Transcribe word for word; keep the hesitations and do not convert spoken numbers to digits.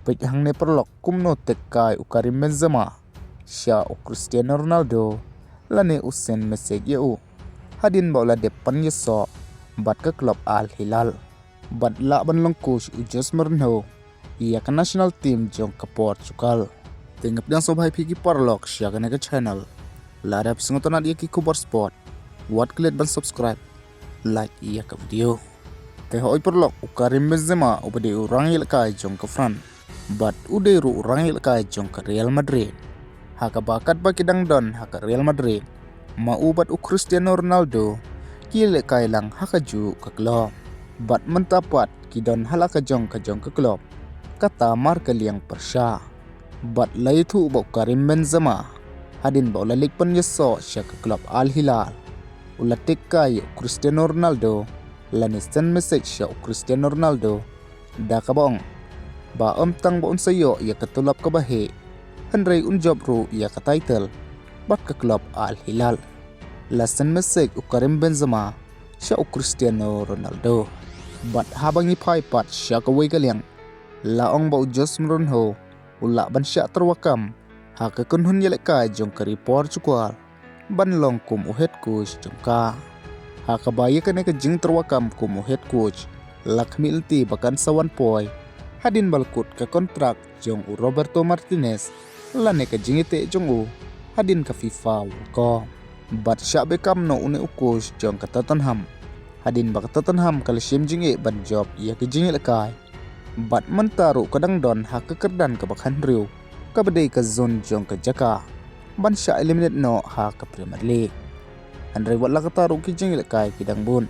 Peit hangne paralok kumno tek kai u Karim Benzema sha u Cristiano Ronaldo lane u send message ïa u hadien ba u la dep pan ïasoh bad ka club Al Hilal bad lah ban long coach u Jose Mourinho ïa ka national team jong ka Portugal. Te nga pdiang sngewbha ïa phi ki paralok sha kane ka channel. Lada phi sngewtynnat ïa ki khubor sport, wat klet ban subscribe, like ïa ka video. Te hoi paralok, u Karim Benzema uba dei u rangïalehkai jong ka France bad u dei ruh u rangïalehkai jong ka Real Madrid. Ha kaba katba ki dang don ha ka Real Madrid, ma u bad u Cristiano Ronaldo ki ïalehkai lang ha kajuh ka club. Bad mynta pat ki don ha la ka jong ka jong ka club, kata mar ka liang pyrshah. Bad la ïathuh ba u Karim Benzema hadien ba u la leit pan ïasoh sha ka club Al Hilal, u la tek kai ïa u Cristiano Ronaldo lane send message sha u Cristiano Ronaldo da kaba ong ba ym tang ba un sa ïoh ïa ka tulop kaba heh, hynrei un jop ruh ïa ka title bad ka club Al Hilal. La send message u Karim Benzema sha u Cristiano Ronaldo. Bad haba ngi phai pat sha kawei ka liang, la ong ba u Jose Mourinho u lah ban shah tyrwa kam ha ka kynhun ïalehkai jong ka ri Portugal ban long kum u head coach jong ka. Ha kaba ïa kane ka jingtyrwa kam kum u head coach la khmih lynti ba kan sa wan poi hadien ba la kut ka kontrak jong u Roberto Martinez lane ka jingïateh jong u hadien ka FIFA World Cup. Bad shah beh kam noh une u coach jong ka Tottenham hadien ba ka Tottenham ka la shim jingeh ban jop ïa ka jingïalehkai. Bad mynta ruh ka dang don ha ka kyrdan kaba khathynriew kaba dei ka zone jong ka jaka ban shah eliminate noh ha ka Premier League. Hynrei wat la katta ruh ki jingïalehkai ki dang bun.